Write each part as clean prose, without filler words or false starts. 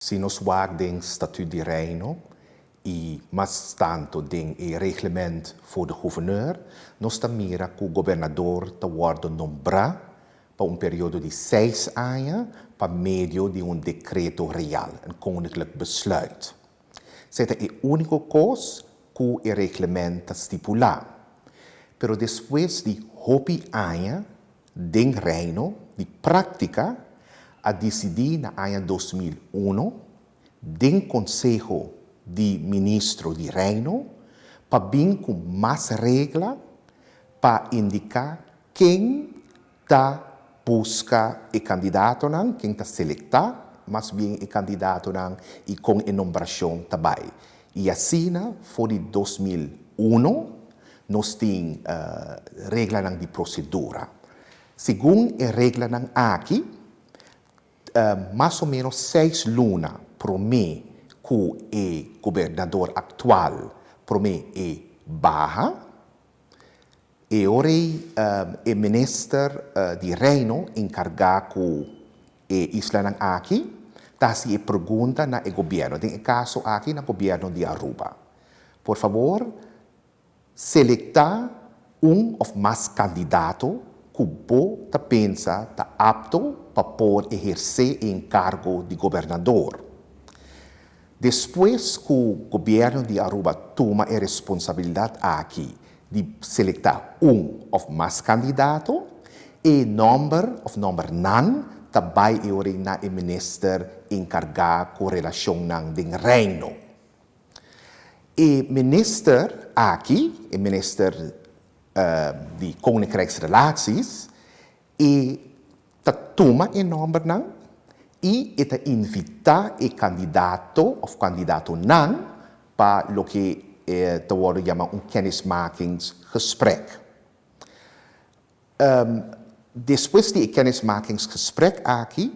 Si nos wak den Statuut di Reino y mas tanto den e Reglement voor de Gouverneur, nos ta mira cu Gobernador ta wordo nombra pa un periodo di seis aña pa medio di un decreto real, een koninklijk besluit. Esey ta e unico cos cu e reglement ta stipula. Pero despues di hopi aña den Reino di practica, a dicidi na aña 2001 den Conseho di Ministro di Reino pa bin cu mas regla pa indica ken ta busca e candidatonan, ken ta selecta mas bien e candidatonan y con e nombracion ta bay. Y asina, for di 2001, nos tin reglanan di procedura. Segun e reglanan aki, mas o menos 6 luna prome cu e gobernador actual prome e baha, e ora e minister di Reino encarga cu e islanan aki, ta haci e pregunta na e gobierno, den e caso aki na gobierno di Aruba: "Por fabor, selecta un of mas candidato cu bo ta pensa ta apto pa por eherce e encargo di gobernador." Despues cu gobierno di Aruba tuma e responsabilidad aki di selecta un of mas candidato, e nomber of nombernan ta bay e ora na e minister encarga cu relacionnan den Reino. E minister aki, e minister di Koninkrijksrelaties, e ta tuma e nombernan y e ta invita e candidato of candidatonan pa loke ta wordo yama un kennismakingsgesprek. Despues di e kennismakingsgesprek aki,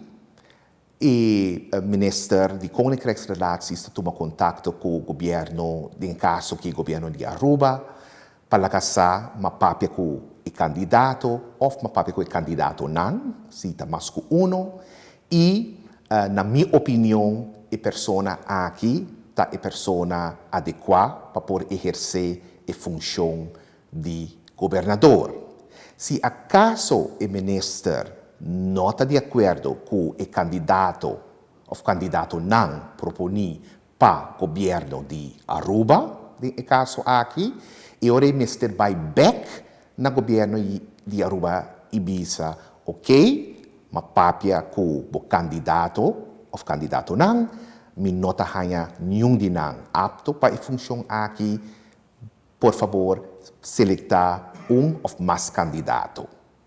e minister di Koninkrijksrelaties ta tuma contacto cu gobierno, den caso cu gobierno di Aruba, pa laga sa: "M'a papia cu e candidato of m'a papia cu e candidatonan, si ta mas cu uno, y na mi opinion e persona aki ta e persona adecua pa por eherce e funcion di gobernador." Si acaso e minister no ta di acuerdo cu e candidato of candidatonan proponi pa gobierno di Aruba, den e caso aki, e ora e mester bay back na gobierno di Aruba y bisa: "Ok, m'a papia cu e candidato of candidatonan, mi no ta haya ningun di nan apto pa e funcion aki, por fabor, selecta un of mas candidato."